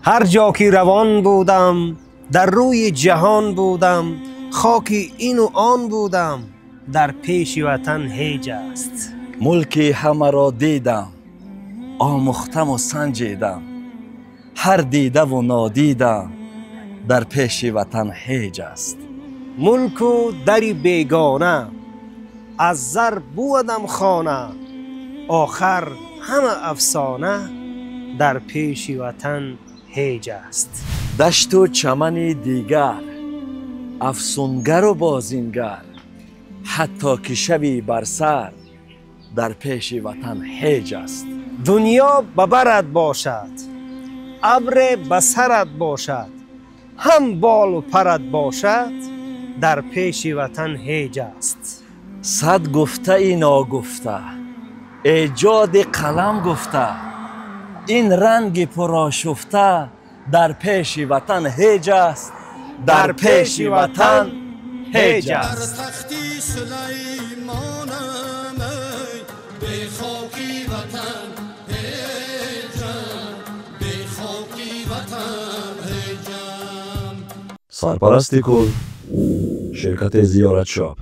Ҳар ҷо ки равон будам, дар рӯи ҷаҳон будам, хоки ину он будам, дар пеши ватан ҳеҷ аст. Мулки ҳамаро дидам, омӯхтаму санҷидам, ҳар дидаву нодидам, дар пеши ватан ҳеҷ аст. Мулку дари бегона, аз зар бувадам хона, охар ҳама афсона, дар пеши ватан ҳеҷ аст. Дашту чамани дигар, афсунгару бозингар, ҳатто ки шави бар сар, дар пеши ватан ҳеҷ аст. Дунё ба барат бошад, абре ба сарат бошад, ҳам болу парат бошад, дар пеши ватан ҳеҷ аст. Сад гуфтаи ногуфта, эҷоди қалам гуфта, ин ранги пурошуфта, дар пеши ватан ҳеҷ аст, дар пеши ватан ҳеҷ аст. Дар тахти Сулаймонам, эй бехоки ватан ҳеҷам, бехоки ватан ҳеҷам. Сарпарасти кул ширкати «Зиёратшоп».